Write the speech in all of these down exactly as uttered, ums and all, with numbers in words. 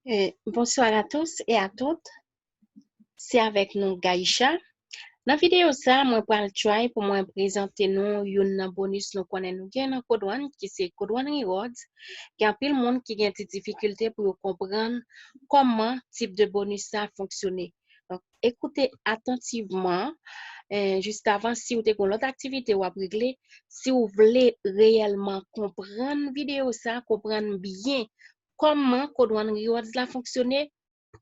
Eh, bonsoir à tous et à toutes. Se avèk nou Gaïcha. Nan videyo sa, mwen pral try pou mwen prezante nou youn nan bonus nou konnen nou gen nan Code One, ki se Code One Rewards. Gen anpil moun ki gen ti difikilte pou yo konprann kòman tip de bonus sa fonksyone. Donk, ekoute atantivman. Eh, jiskavan, si w te gen lòt aktivite w ap regle, si w vle reyèlman konprann videyo sa, konprann byen kòman Code One Rewards la fonksyone,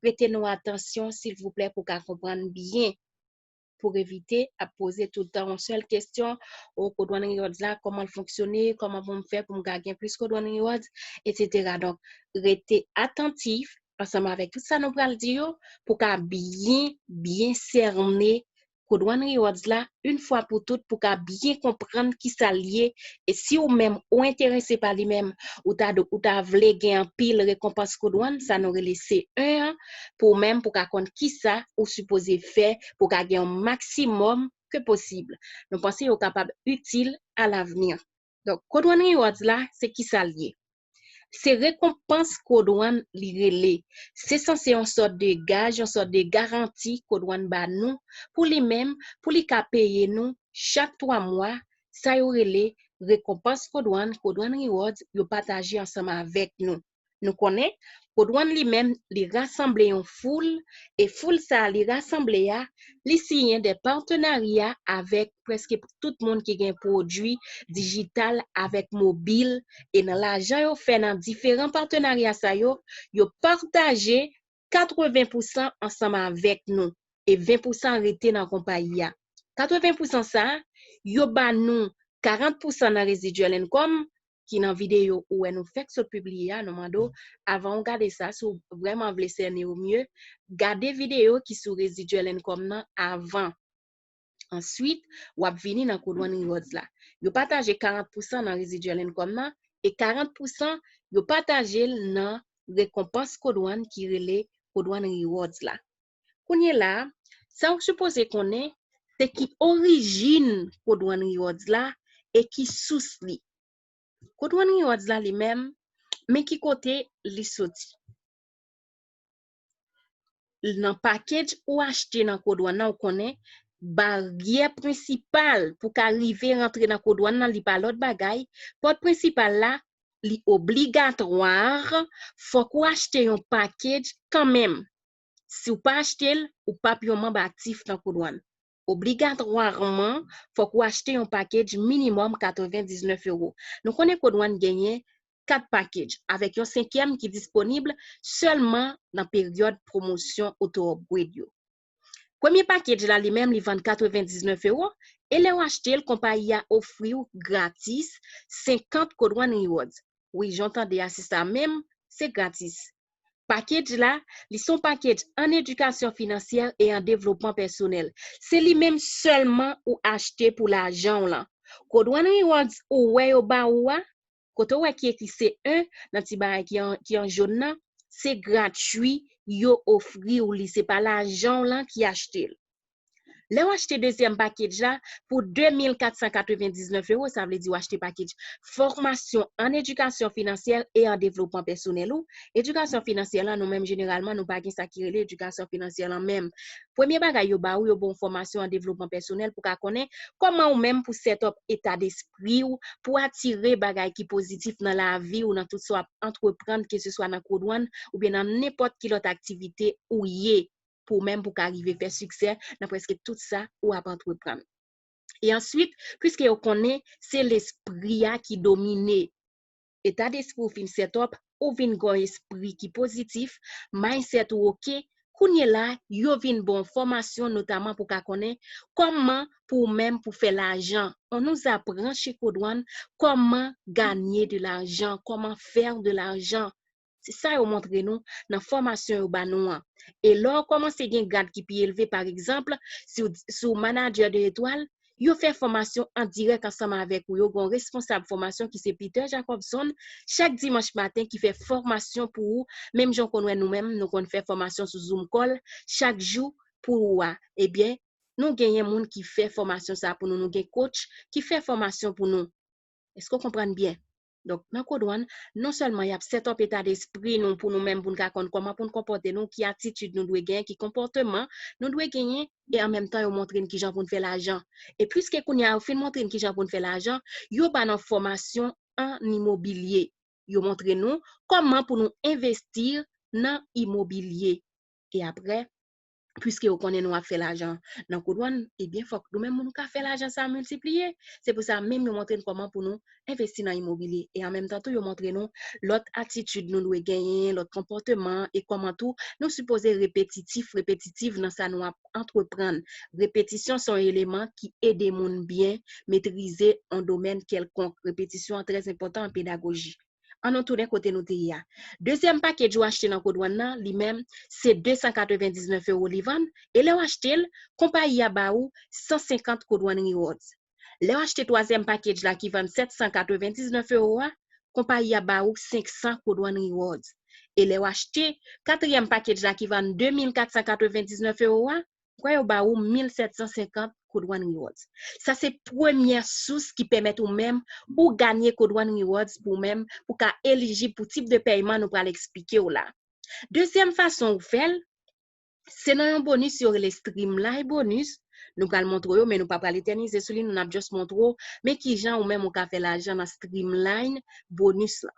prete nou atansyon, silvouplè, pou ka konprann byen, pou evite ap poze tout tan yon sèl kesyon, o Code One Rewards la, kòman l fonksyone, kòman pou m fè pou m ka gen plis Code One Rewards, etsetera. Donk, rete atantif ansanm avèk tout sa nou pral di yo, pou ka byen, byen sène Code One Rewards la, yon fwa pou tout, pou ka byen konprann kisa l ye, e si ou menm ou enterese pa li menm, ou ta, ou ta vle gen anpil rekonpans Code One, sa nou rele C un an, pou ou menm pou ka konn kisa ou sipoze fè pou ka gen yon maksimòm ke posib. Nou panse yo kapab itil alavni. Donk, Code One Rewards la, se kisa l ye? Se rekonpans Code One li rele. Se sanse yon sòt de gaj, yon sòt de garanti Code One ba nou, pou li menm, pou li ka peye nou chak twa mwa, sa yo rele rekonpans Code One, Code One Rewards, yo pataje ansanm avèk nou. Nou konnen, Code One li menm, li rasanble yon foul, e foul sa a li rasanble a, li siyen de patenarya avèk prèske tout moun ki gen pwodui dijital avèk mobil, e nan lajan yo fè nan diferan patenarya sa yo, yo pataje katreven pousan ansanm avèk nou, e ven pousan rete nan konpayi a. Katreven pousan sa a, yo ba nou karant pousan nan residual income, ki nan videyo ou wè nou fèk sot pibliye a, nou mande w, avan w gade sa, si w vrèman vle sène yo mye, gade videyo ki sou residual income nan avan. Answit, w ap vini nan Code One Rewards la. Yo pataje karant pousan nan residual income nan, e karant pousan yo pataje l nan rekonpans Code One ki rele Code One Rewards la. Kounye la, sa w sipoze konnen, se ki orijin Code One Rewards la e ki sous li. Code One Rewards la li menm, men ki kote li soti. Nan package ou achte nan Code One nan, ou konnen baryè prensipal pou ka rive rantre nan Code One nan, li pa lòt bagay. Pòt prensipal la, li obligatwa, fòk ou achte yon package kanmenm. Si w pa achte l, ou p ap yon manm aktif nan Code One. Obligatwaman, fòk ou achte yon package minimòm katrevendiznèf ewo. Nou konnen Code One genyen kat package, avèk yon senkyèm ki disponib sèlman nan peryòd pwomosyon auto upgrade yo. Premye package la, li menm, li vann katrevendiznèf ewo, e lè w achte l, konpayi a ofri w gratis senkant Code One Rewards. Wi, jan w tande a, se sa menm, se gratis. Package la, li se yon package an edikasyon finansyè e an devlopman pèsonèl. Se li menm sèlman ou achte pou lajan w lan. Code One Rewards ou wè yo ba ou a, kote w wè ki ekri C un nan ti bagay ki an, ki an jòn nan, se gratui, yo ofri w li, se pa lajan w lan ki achte l. Lè w achte dezyèm package la, pou de mil kat san katrevendiznèf ewo, sa vle di w achte package fòmasyon an edikasyon finansyè e an devlopman pèsonèl ou. Edikasyon finansyè lan, nou menm jeneralman, nou pa gen sa ki rele edikasyon finansyè lan menm. Premye bagay yo ba ou, yo ba w fòmasyon an devlopman pèsonèl pou ka konnen kòman ou menm pou set up eta despri w, pou atire bagay ki pozitif nan lavi w, nan tout sa w ap antreprann, keseswa nan Code One oubyen nan nenpòt ki lòt aktivite ou ye, pou ou menm pou ka rive fè siksè nan prèske tout sa ou ap antreprann. E answit, piske yo konnen se lespri a ki domine eta despri w fin set up, ou vin gen yon espri ki pozitif, mindset ou oke, kounye la, yo vin ba w fòmasyon notaman pou ka konnen kòman pou ou menm pou fè lajan. On nous apprend chez Code One comment gagner de l'argent, comment faire de l'argent. Se sa yo montre nou nan fòmasyon yo ba nou an. E lè w kòmanse gen grad ki pi elve, pa egzanp, si w, si w manadjè de etwal, yo fè fòmasyon an dirèk ansanm avèk ou. Yo gen yon responsab fòmasyon ki se Peter Jacobson, chak dimanch maten ki fè fòmasyon pou ou, menm jan w konn wè nou menm, nou konn fè fòmasyon sou Zoom call, chak jou pou ou a. Ebyen, nou genyen moun ki fè fòmasyon sa pou nou, nou gen coach ki fè fòmasyon pou nou. Èske w konprann byen? Donk, nan Code One, non sèlman y ap set up eta despri nou pou nou menm, pou n ka konn kòman pou n konpòte nou, ki atitid nou dwe genyen, ki konpòteman nou dwe genyen, e an menm tan, yo montre n kijan pou n fè lajan. E pliske kounye a, yo fin montre n kijan pou n fè lajan, yo ba n yon fòmasyon an imobilye. Yo montre nou kòman pou nou envesti nan imobilye. E apre, piske yo konnen nou ap fè lajan nan Code One, ebyen, fòk nou menm nou ka fè lajan sa a miltipliye. Se pou sa menm yo montre n kòman pou nou envesti nan imobilye. E an menm tan tou, yo montre nou lòt atitid nou dwe genyen, lòt konpòteman, e kòman tou nou sipoze repetitif, repetitiv nan sa nou ap antreprann. Repetisyon se yon eleman ki ede moun byen metrize yon domèn kèlkonk. Repetisyon an trè enpòtan an pedagoji. An nou tounen kote nou te ye a. Dezyèm package ou achte nan Code One nan, li menm, se de san katrevendiznèf ewo li vann, e lè w achte l, konpayi a ba ou san senkant Code One Rewards. Lè w achte twazyèm package la ki vann sèt san katrevendiznèf ewo a, konpayi a ba ou senk san Code One Rewards. E lè w achte katriyèm package la ki vann de mil kat san katrevendiznèf ewo a, kwè yo ba ou mil sèt san senkant Code One Rewards. Sa se premyè sous ki pèmèt ou menm ou ganye Code One Rewards pou ou menm, pou ka elijib pou tip de pèyman nou pral eksplike w la. Dezyèm fason ou fè l, se nan yon bonis yo rele Streamline Bonus. Nou pral montre w yo, men nou pa pral etènize sou li, nou n ap just montre w, men kijan ou menm ou ka fè lajan nan Streamline Bonus lan.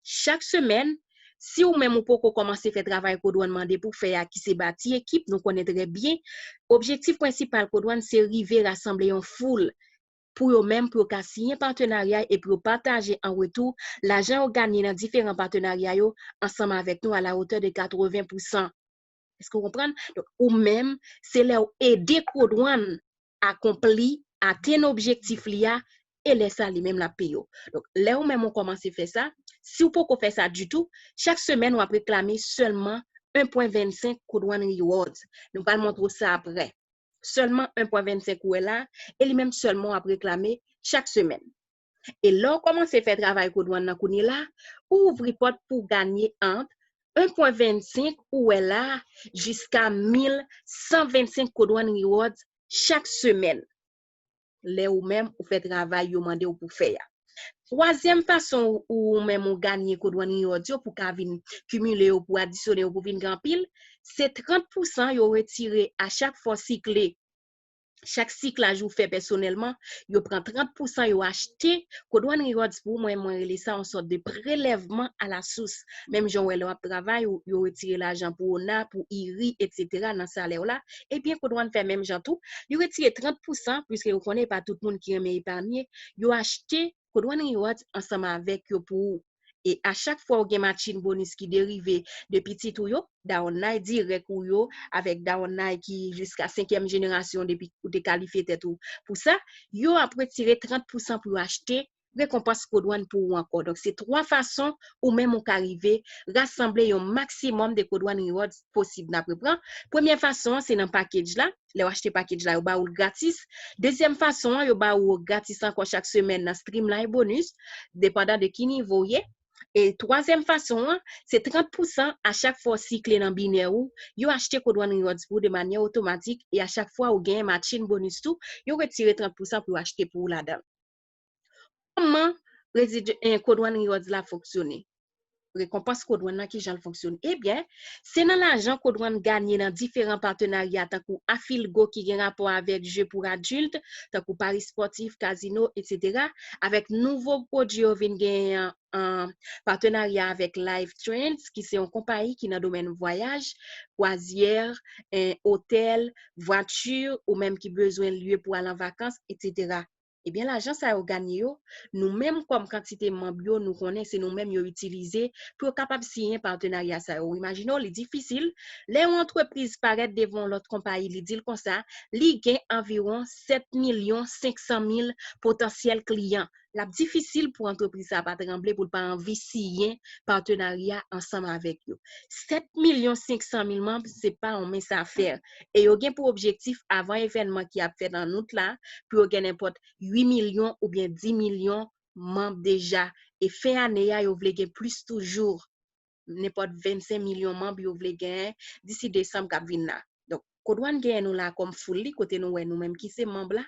Chak semèn, si ou menm ou poko kòmanse fè travay Code One mande pou fè a, ki se bati ekip, nou konnen trè byen, objektif prensipal Code One se rive rasanble yon foul pou yo menm, pou yo ka siyen patenarya e pou yo pataje an retou lajan yo ganye nan diferan patenarya yo ansanm avèk nou à la hauteur de katreven pousan. Èske w konprann? Donk, ou menm, se lè w ede Code One akonpli, atenn objektif li a, e lè sa, li menm l ap peye w. Donk, lè ou menm ou kòmanse fè sa, si w poko fè sa ditou, chak semèn w ap reklame sèlman en pwen vennsenk Code One Rewards. Nou pral montre w sa apre. Sèlman en pwen vennsenk ou wè la, e li menm sèlman w ap reklame chak semèn. E lè w kòmanse fè travay Code One nan kounye la, ou ouvri pòt pou w ganye ant en pwen vennsenk ou wè la, jiska mil san vennsenk Code One Rewards chak semèn. Lè ou menm ou fè travay yo mande w pou fè a. Twazyèm fason ou, ou menm ou ganye Code One Rewards yo pou ka vin kimile yo, pou adisyone yo, pou vin gen anpil, se trant pousan yo retire a chak fwa w sikle. Chak siklaj ou fè pèsonèlman, yo pran trant pousan, yo achte Code One Rewards pou ou. Mwen, mwen rele sa yon sòt de prelèvman a la sous. Menm jan w wè lè w ap travay, ou, yo retire lajan pou ona, pou iri, etsetera nan salè w la. Ebyen, Code One fè menm jan tou. Yo retire trant pousan, piske yo konnen e pa tout moun ki renmen epanye, yo achte Code One Rewards ansanm avèk yo pou ou. E a chak fwa ou gen matching bonus ki derive de pitit ou yo, dawònay dirèk ou yo, avèk dawònay ki jiska senkyèm jenerasyon depi ou te kalifye tèt ou pou sa, yo ap retire trant pousan pou yo achte rekonpans Code One pou ou ankò. Donk, se twa fason ou menm ou ka rive rasanble yon maksimòm de Code One Rewards posib. N ap repran. Premyè fason an, se nan package la. Lè w achte package la, yo ba ou l gratis. Dezyèm fason an, yo ba ou gratis ankò chak semèn nan Streamline Bonus, depandan de ki nivo w ye. E twazyèm fason an, se trant pousan a chak fwa w sikle nan binè ou, yo achte Code One Rewards pou ou de manyè otomatik, e a chak fwa ou genyen matching bonus tou, yo retire trant pousan pou yo achte pou ou ladan l. Kòman rezid-, eh, Code One Rewards la fonksyone? Rekonpans Code One nan, kijan l fonksyone? Ebyen, se nan lajan Code One ganye nan diferan patenarya, tankou Afilgo ki gen rapò avèk je pou adilt, tankou pari spòtif, kazino, etsetera. Avèk nouvo pwodui yo vin genyen an patenarya avèk Life Trends, ki se yon konpayi ki nan domèn vwayaj, kwazyè, eh, otèl, vwati, ou menm ki bezwen lye pou al an vakans, etsetera. Ebyen, lajan sa yo ganye yo, nou menm kòm kantite manm yo, nou konnen se nou menm yo itilize pou yo kapab siyen patenarya sa yo. Ou imajine w, li difisil. Lè yon antrepriz parèt devan yon lòt konpayi, li di l konsa, li gen anviwon sèt milyon senk san mil potansyèl kliyan. L ap difisil pou antrepriz sa pa tranble, pou l pa anvi siyen patenarya ansanm avèk yo. Sèt milyon senk san mil manm, se pa yon mens afè. E yo gen pou objektif, avan evènman ki ap fèt an out la, pou yo gen nenpòt uit milyon oubyen dis milyon manm deja. E fen ane a, yo vle gen plis toujou. Nenpòt vennsenk milyon manm yo vle genyen disi desanm k ap vin la. Donk, Code One genyen nou la kòm foul li, kote nou wè nou menm ki se manm la.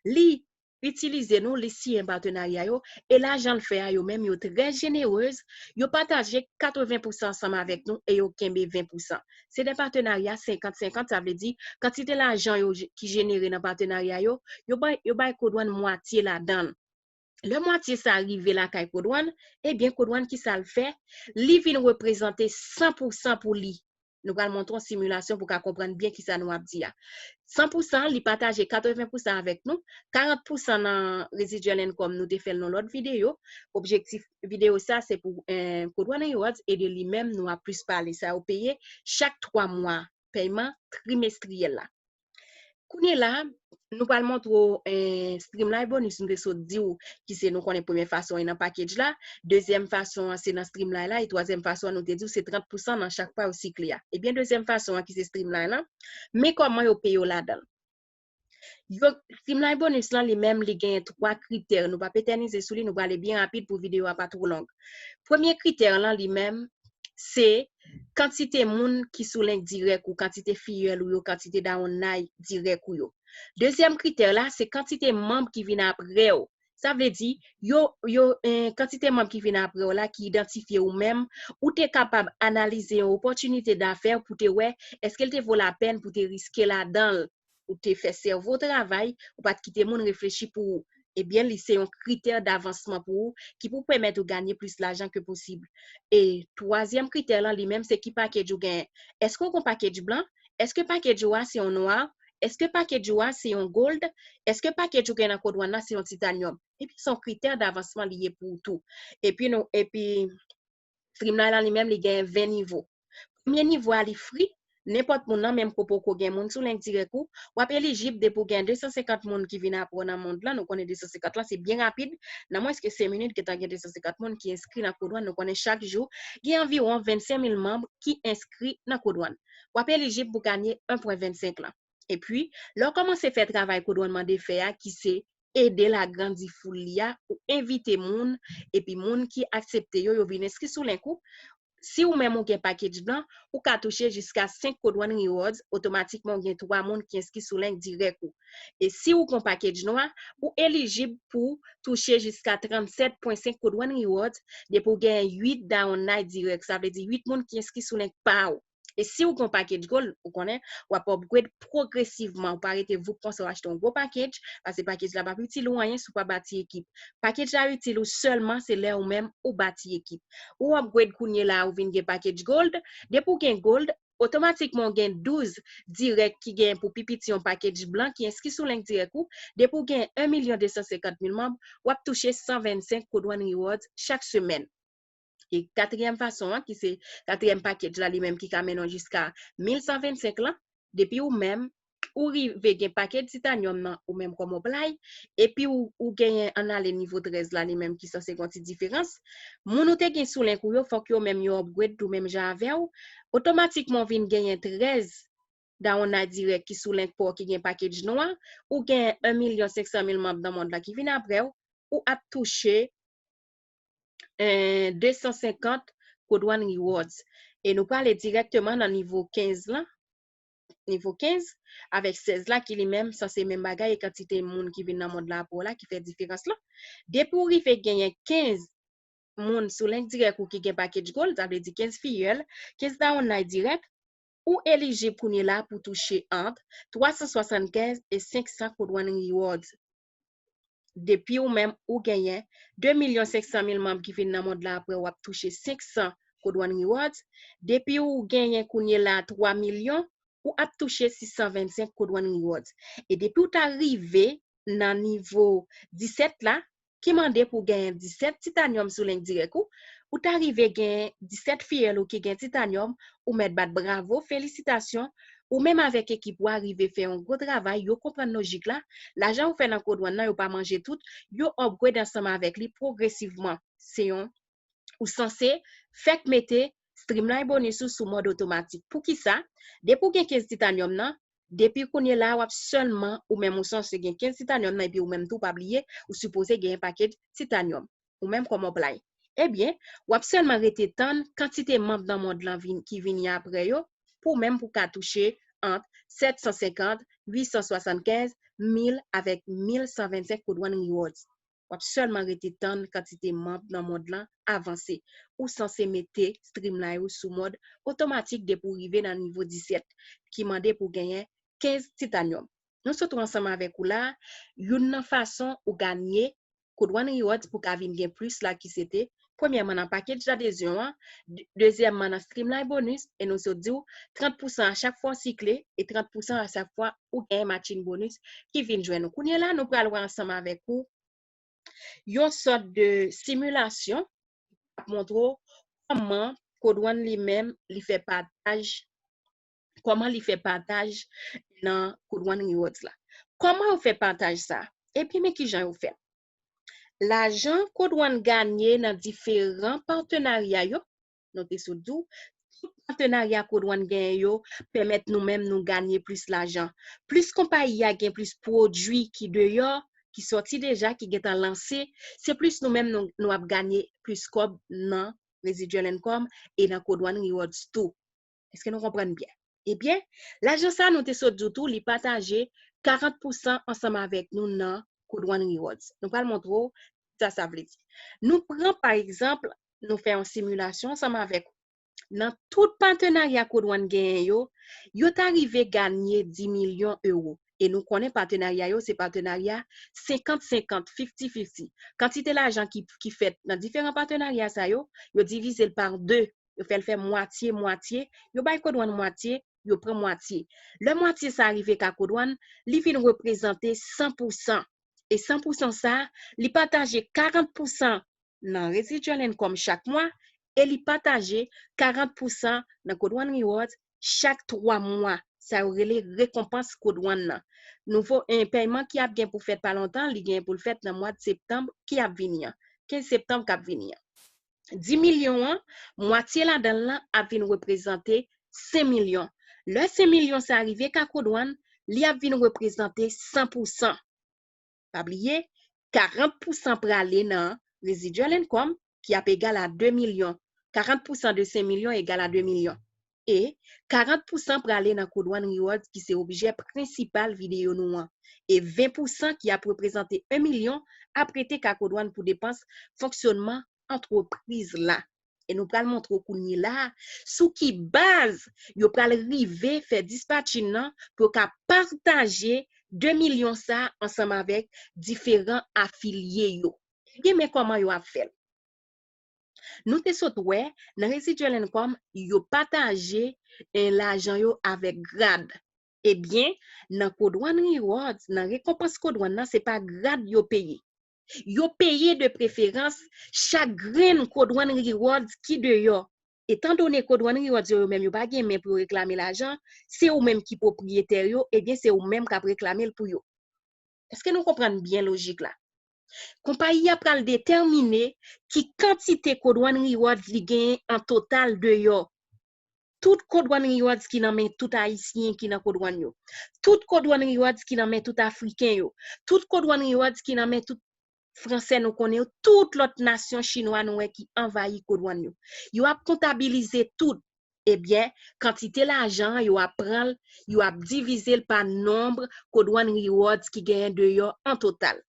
Li itilize nou, li siyen patenarya yo, e lajan l fè a, yo menm, yo trè jenerez, yo pataje katreven pousan ansanm avèk nou e yo kenbe ven pousan. Se de patenarya senkant senkant, sa vle di, kantite lajan yo ki jenere nan patenarya yo, yo bay, yo bay Kodwann mwatye ladan l. Lè mwatye sa rive lakay Kodwann, ebyen, Kodwann, ki sa l fè? Li vin reprezante san pousan pou li. Nou pral montre yon similasyon pou w ka konprann byen kisa nou ap di a. San pousan, li pataje katreven pousan avèk nou, karant pousan nan residual income, nou te fè l nan lòt videyo. Objektif videyo sa, se pou, eh, Kodwann Rewards ede li menm, nou ap plis pale sa yo peye chak twa mwa, pèyman trimestriyèl la. Kounye la, nou pral montre w, eh, Streamline Bonus, nou te sot di w, ki se, nou konnen, premye fason e nan package la. Dezyèm fason an se nan Streamline la. E twazyèm fason an, nou te di w se trant pousan nan chak pa yo sikle a. Ebyen, dezyèm fason an, ki se Streamline lan, men kòman yo peye w ladan l. Yo, Streamline Bonus lan, li menm, li genyen twa kritè. Nou p ap etènize sou li, nou prale byen rapid pou videyo a pa twò long. Premye kritè lan, li menm, se kantite moun ki sou link dirèk ou, kantite filleul ou yo, kantite dawonnay dirèk ou yo. Dezyèm kritè la, se kantite manm ki vin apre w. Sa vle di, yo, yo, eh, kantite manm ki vin apre w la, ki idantifye ou menm, ou te kapab analize yon opòtinite dafè pou te wè, èske l te vo lapèn pou te riske ladan l, ou te fè sèvo travay, ou pa t kite moun reflechi pou ou. Ebyen, li se yon kritè davansman pou ou, ki pou pèmèt ou ganye plis lajan ke posib. E twazyèm kritè lan, li menm, se ki package ou genyen. Èske w gen yon package blan? Èske package ou a se yon nwa? Èske package ou a se yon gold? Èske package ou gen nan Kodwann nan se yon titanyòm? Epi se yon kritè davansman li ye pou ou tou. Epi nou, epi Streamline lan li menm, li gen ven nivo. Premye nivo a, li free. Nenpòt moun nan, menm ke w poko gen moun sou link dirèk ou, w ap elijib depi w gen de san senkant moun ki vin apre w nan mond lan. Nou konnen de san senkant lan, se byen rapid. Nan mwens ke senk minit, gentan gen de san senkant moun ki enskri nan Kodwann. Nou konnen chak jou, gen anviwon vennsenk mil manm ki enskri nan Kodwann. W ap elijib pou ganye en pwen vennsenk lan. Epi, lè w kòmanse fè travay Kodwann mande fè a, ki se ede l agrandi foul li a, ou envite moun, epi moun ki aksepte yo, yo vin enskri sou link ou. Si ou menm ou gen package blan, ou ka touche jiska senk Kodwann Rewards, otomatikman ou gen twa moun ki enskri sou link dirèk ou. E si ou gen yon package nwa, ou elijib pou touche jiska trannsèt pwen senk Kodwann Rewards, depi w gen uit dawonnay dirèk, sa vle di uit moun ki enskri sou link pa w. E si ou gen yon package gold, ou konnen, w ap upgrade pwogresivman. Ou pa rete voup konsa, w achte yon gwo package, paske package la p ap itil ou anyen si w pa bati ekip. Package la itil ou sèlman se lè ou menm ou bati ekip. Ou upgrade kounye la, ou vin gen package gold. Depi w gen gold, otomatikman w gen douz dirèk ki gen pou pi piti yon package blan ki enskri sou link dirèk ou. Depi w gen en milyon de san senkant mil manm, w ap touche san vennsenk Kodwann Rewards chak semèn. E katriyèm fason an, ki se katriyèm package la, li menm ki ka mennen w jiska mil san vennsenk lan, depi ou menm, ou rive gen package titanyòm nan, ou menm kòm Oblay, epi ou, ou genyen ann ale nivo trèz la, li menm ki sanse gen yon ti diferans. Moun ou te gen sou link ou yo, fòk yo menm yo upgrade tou menm jan avè w. Otomatikman, w vin genyen trèz dawonnay dirèk ki sou link pa w ki gen package nwa, ou gen en milyon senk san mil manm nan mond lan ki vin apre w, ou ap touche, eh, de san senkant Kodwann Rewards. E nou prale dirèkteman nan nivo kenz lan. Nivo kenz, avèk sèz la, ki li menm sanse menm bagay e kantite moun ki vin nan mond lan apre w la ki fè diferans lan. Depi w rive genyen kenz moun sou link dirèk ou ki gen package gold, sa vle di kenz filleul, kenz dawonnay dirèk, ou elijib kounye la pou touche ant twa san swasannkenz e senk san Kodwann Rewards. Depi ou menm ou genyen de milyon senk san mil manm ki vin nan mond lan apre, w ap touche senk san Kodwann Rewards. Depi ou genyen kounye la twa milyon, ou ap touche sis san vennsenk Kodwann Rewards. E depi w ta rive nan nivo disèt la, ki mande pou w genyen disèt titanyòm sou link dirèk ou, ou ta rive gen disèt filleul ou ki gen titanyòm, ou mèt bat bravo, felisitasyon, ou menm avèk ekip ou a rive fè yon gwo travay, yo konprann lojik la, lajan ou fè nan Kodwann nan, yo pa manje tout, yo upgrade ansanm avèk li pwogresivman. Se yon, ou sanse fèk mete Streamline Bonus ou sou mòd otomatik. Poukisa? Depi w gen kenz titanyòm nan, depi kounye la, w ap sèlman, ou menm ou sanse gen kenz titanyòm nan, epi ou menm tou, pa bliye, ou sipoze genyen package titanyòm. Ou menm kòm Oblay. Ebyen, w ap sèlman rete tann kantite manm nan mond lan vin, ki vini apre yo, pou w menm pou w ka touche ant sèt san senkant, uit san swasannkenz, mil avèk mil san vennsenk Code One Rewards. W ap sèlman rete tann kantite manm nan mòd lan avanse. Ou sanse mete Streamline ou sou mòd otomatik depi w rive nan nivo disèt, ki mande pou w genyen kenz titanyòm. Nou sot ansanm avèk ou la, youn nan fason ou ganye Code One Rewards pou ka vin gen plis la ki se te, premyèman nan package d'adhésion an, de- dezyèmman nan Streamline bonus, e nou sot di w trant pousan a chak fwa w sikle, e trant pousan a chak fwa ou gen matching bonus ki vin jwenn ou. Kounye la, nou pral wè ansanm avèk ou yon sòt de similasyon k ap montre w kòman Code One li menm, li fè pataj, kòman li fè pataj nan Code One Rewards la. Kòman yo fè pataj sa? Ebyen, men kijan yo fè. Lajan Code One ganye nan diferan patenarya yo, nou te sot di w, tout patenarya Code One genyen yo pèmèt nou menm nou ganye plis lajan. Plis konpayi a gen plis pwodui ki deyò, ki sòti deja, ki gentan lanse, se plis nou menm nou, nou ap ganye plis kòb nan residual income e nan Code One Rewards tou. Èske nou konprann byen? Ebyen, lajan sa nou te sot di w tou, li pataje karant pousan ansanm avèk nou nan Code One Rewards. Nou pral montre w sa sa vle di. Nou pran, pa egzanp, nou fè yon similasyon ansanm avèk ou. Nan tout patenarya Code One genyen yo, yo ta rive ganye dis milyon ewo. E nou konnen patenarya yo, se patenarya senkant senkant, fifty fifty. Kantite lajan ki, ki fèt nan diferan patenarya sa yo, yo divize l pa de, yo fè l fè mwatye mwatye, yo bay Code One mwatye, yo pran mwatye. Lè mwatye sa rive ka Code One, li vin reprezante san pousan. E san pousan sa, li pataje karant pousan nan residual income chak mwa, e li pataje karant pousan nan Code One Rewards chak twa mwa. Sa yo rele rekonpans Code One nan. Nouvo, eh, pèyman ki ap gen pou fèt pa lontan, li gen pou l fèt nan mwa septanm ki ap vini an. Kenz septanm k ap vini an. Dis milyon an, mwatye ladan l lan ap vin reprezante senk milyon. Lè senk milyon sa rive ka Code One, li ap vin reprezante san pousan. Pa bliye, karant pousan prale nan residual income, ki ap egal a de milyon. Karant pousan de senk milyon egal a de milyon. E karant pousan prale nan Code One Rewards, ki se objè prensipal videyo nou an. E ven pousan ki ap reprezante en milyon ap rete ka Code One pou depans fonksyonman antrepriz la. E nou pral montre w kounye la a sou ki baz yo pral rive fè dispatching nan pou yo ka pataje de milyon sa ansanm avèk diferan afilye yo. Ebyen, men kòman yo ap fè l. Nou te sot wè, nan residual income, yo pataje, eh, lajan yo avèk grad. Ebyen, nan Code One Rewards, nan rekonpans Code One nan, se pa grad yo peye. Yo peye de preferans chak grenn Code One Rewards ki deyò. Etan done Code One Rewards yo, yo menm, yo pa gen men pou yo reklame lajan, se ou menm ki pwopriyetè yo, ebyen, se ou menm k ap reklame l pou yo. Èske nou konprann byen lojik la? Konpayi a pral detèmine ki kantite Code One Rewards li genyen an total deyò. Tout Code One Rewards ki nan men tout Ayisyen ki nan Code One yo. Tout Code One Rewards ki nan men tout Afriken yo. Tout Code One Rewards ki nan men tout Fransè nou konnen yo. Tout lòt nasyon Chinwa nou wè ki anvayi Code One yo. Yo ap kontabilize tout. Ebyen, kantite lajan an, yo ap pran l, yo ap divize l pa nonb Code One Rewards ki genyen deyò an total.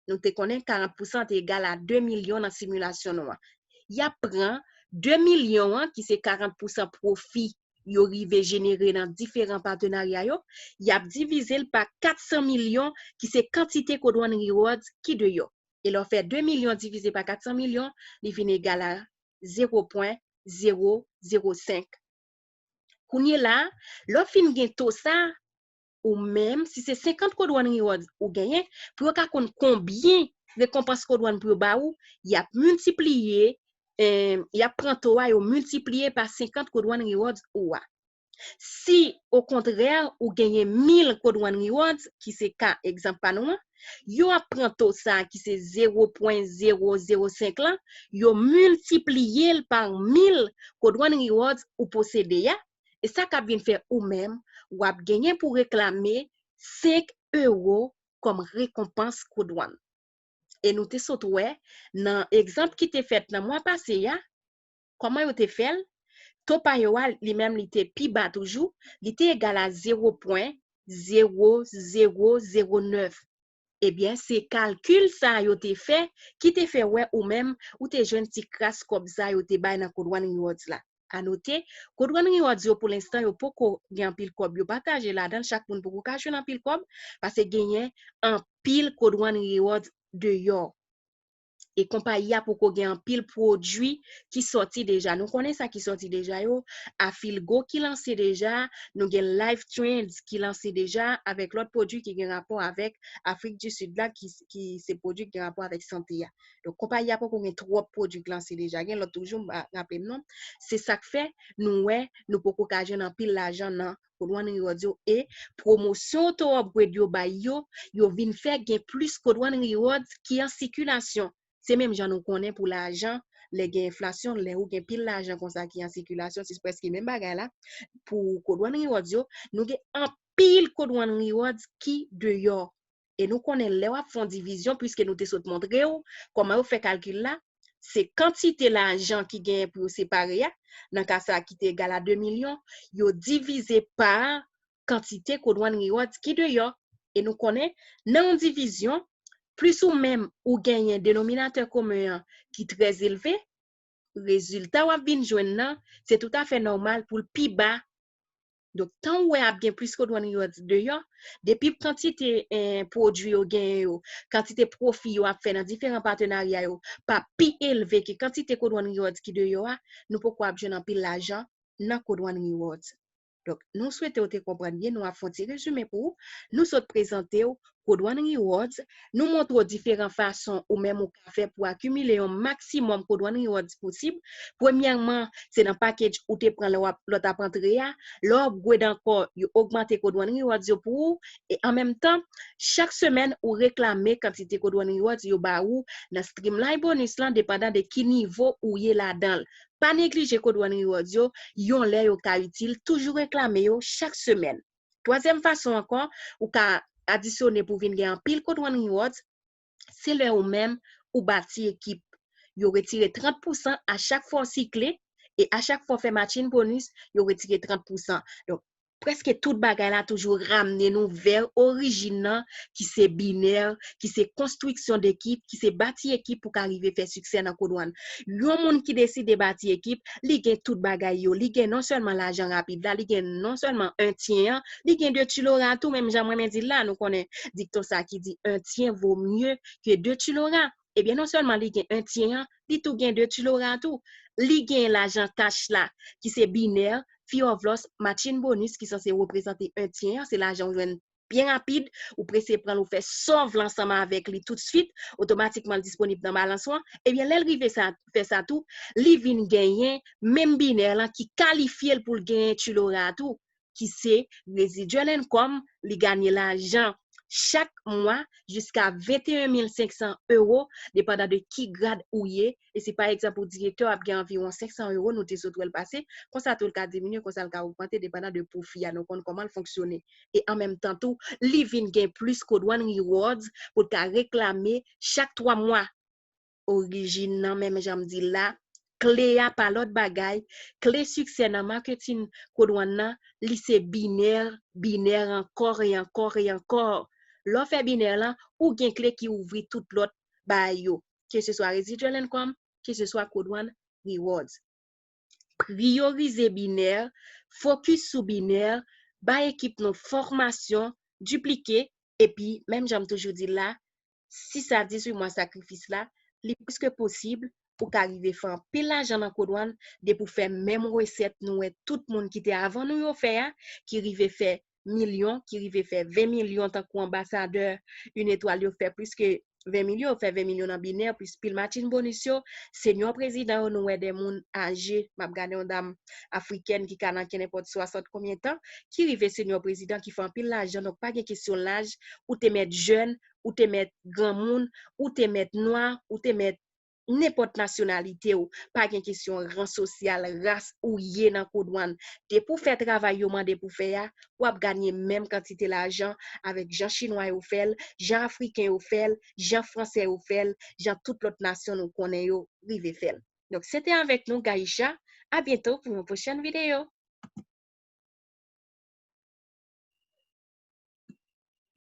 Nou te konnen karant pousan te egal a de milyon nan similasyon nou an. Y ap pran de milyon an, ki se karant pousan pwofi yo rive jenere nan diferan patenarya yo, y ap divize l pa kat san milyon, ki se kantite Code One Rewards ki deyò. E lè w fè de milyon divize pa kat san milyon, li vin egal a zewo pwen zewo zewo senk. Kounye la, lè w fin gen to sa, ou menm, si se senkant Code One Rewards ou genyen, pou yo ka konn konbyen rekonpans Code One pou yo ba ou, y ap miltipliye, eh, y ap pran to a, yo miltipliye pa senkant Code One Rewards ou a. Si, okontrè, ou genyen mil Code One Rewards, ki se ka egzanp pa nou an, yo ap pran to sa a ki se zewo pwen zewo zewo senk lan, yo miltipliye l pa mil Code One Rewards ou posede a, e sa k ap vin fè ou menm, w ap genyen pou reklame senk ewo kòm rekonpans Code One. E nou te sot wè, nan egzanp ki te fèt nan mwa pase a, kòman yo te fè l? To pa yo a, li menm, li te pi ba toujou, li te egal a zewo pwen zewo zewo zewo nèf. Ebyen, se kalkil sa yo te fè ki te fè wè ou menm ou te jwenn ti kras kòb sa yo te bay nan Code One Rewards la. A note, Code One Rewards yo pou lenstan yo poko gen anpil kòb yo pataje ladan l, chak moun poko ka jwenn anpil kòb, paske genyen anpil Code One Rewards deyò. E konpayi a poko gen anpil pwodui ki sòti deja. Nou konnen sa ki sòti deja yo. Afilgo ki lanse deja, nou gen Life Trends ki lanse deja, avèk lòt pwodui ki gen rapò avèk Afrik di Sid la, ki, ki se pwodui ki gen rapò avèk sante a. Donk, konpayi a poko gen twòp pwodui k lanse deja. Gen lòt toujou, m pa raple m non. Se sa k fè nou wè nou poko ka jwenn anpil lajan nan Code One Rewards yo e pwomosyon Auto Upgrade yo bay yo, yo vin fè gen plis Code One Rewards ki an sikilasyon. Se menm jan nou konnen pou lajan, lè gen enflasyon, lè ou gen pil lajan konsa ki an sikilasyon, se prèske menm bagay la. Pou Code One Rewards yo, nou gen anpil Code One Rewards ki deyò. E nou konnen lè w ap fè yon divizyon, piske nou te sot montre w kòman yo fè kalkil la, se kantite lajan ki genyen pou yo separe a, nan ka sa a ki te egal a de milyon, yo divize pa kantite Code One Rewards ki deyò. E nou konnen, nan yon divizyon, plis ou menm ou genyen denominatè komen an ki trè elve, rezilta w ap vin jwenn nan, se toutafè nòmal pou l pi ba. Donk, tan ou wè ap gen plis Code One Rewards deyò, depi kantite eh, pwodui yo genyen yo, kantite pwofi yo ap fè nan diferan patenarya yo, pa pi elve ke kantite Code One Rewards ki deyò a, nou poko ap jwenn anpil lajan nan Code One Rewards. Donk, nou swete w te konprann byen, nou ap fè yon ti rezime pou ou. Nou sot prezante w Code One Rewards, nou montre w diferan fason ou menm ou ka fè pou akimile yon maksimòm Code One Rewards posib. Premyèman, se nan package ou te pran lè w ap, lè w t ap antre a. Lè w upgrade ankò, yo ogmante Code One Rewards yo pou ou. E an menm tan, chak semèn, ou reklame kantite Code One Rewards yo ba ou nan Streamline Bonus lan, depandan de ki nivo ou ye ladan l. Pa neglije Code One Rewards yo, yon lè yo ka itil, toujou reklame yo chak semèn. Twazyèm fason ankò, ou ka adisyone pou vin gen anpil Code One Rewards, se lè ou menm ou bati ekip. Yo retire trant pousan a chak fwa w sikle, e a chak fwa w fè matching bonus, yo retire trant pousan. Donk, prèske tout bagay la toujou ramne nou vè orijin nan, ki se binè, ki se konstriksyon dekip, ki se bati ekip pou ka rive fè siksè nan Code One. Yon moun ki deside bati ekip, li gen tout bagay yo. Li gen non sèlman lajan rapid la, li gen non sèlman en tyen an, li gen de ti lora tou, menm jan mwen men di l la, nou konnen dikton sa ki di un tien vaut mieux que deux ti lora. Ebyen, non sèlman li gen en tyen an, li tou gen de ti lora tou. Li gen lajan kach la, ki se binè, Fear of Loss, matching bonus, ki sanse reprezante en tyen an, se lajan ou jwenn byen rapid, ou prese pran l, ou fè sa w vle ansanm avèk li toutswit, otomatikman l disponib nan balans ou an. Ebyen, lè l rive sa, fè sa tou, li vin genyen menm binè lan ki kalifye l pou l genyen ti lora tou, ki se residual income, li ganye lajan chak mwa jiska venteyen mil senk san ewo, depandan de ki grad ou ye. E si pa egzanp ou direktè, w ap gen anviwon senk san ewo, nou te sot wè l pase, konsa tou l ka diminye, konsa l ka ogmante, depandan de pwofi a, nou konn kòman l fonksyone. E an menm tan tou, li vin gen plis Code One Rewards pou l ka reklame chak twa mwa. Orijin nan, menm jan m di l la, kle a pa lòt bagay, kle siksè nan maketin Code One nan, li se binè, binè ankò e ankò e ankò. Lè w fè binè lan, ou gen kle ki ouvri tout lòt bagay yo, ke se swa residual income, ke se swa Code One Rewards. Priyorize binè, fokis sou binè, bay ekip nou fòmasyon, diplike, epi, menm jan m toujou di l la, sis a dizuit mwa sakrifis la, li plis ke posib pou ka rive fè anpil lajan nan Code One, depi w fè menm resèt nou wè tout moun ki te avan nou yo fè a, ki rive fè milyon, ki rive fè ven milyon tankou anbasadè Une Etoile yo fè plis ke ven milyon, yo fè ven milyon nan binè, plis pil matching bonus yo, senyò prezidan yo, nou wè de moun aje, m ap gade yon dam afrikèn ki ka nan kenenpòt swasant konbyen tan, ki rive senyò prezidan, ki fè anpil lajan, donk pa gen kesyon laj, ou te mèt jèn, ou te mèt granmoun, ou te mèt nwa, ou te mèt nenpòt nasyonalite w, pa gen kesyon ran sosyal, ras ou ye nan Code One. Depi w fè travay yo mande pou fè a, w ap ganye menm kantite lajan avèk jan chinwa yo fè l, jan afriken yo fè l, jan fransè yo fè l, jan tout lòt nasyon nou konnen yo rive fè l. Donk, se te avèk nou, Gaïcha. A byento pou yon pwochèn videyo.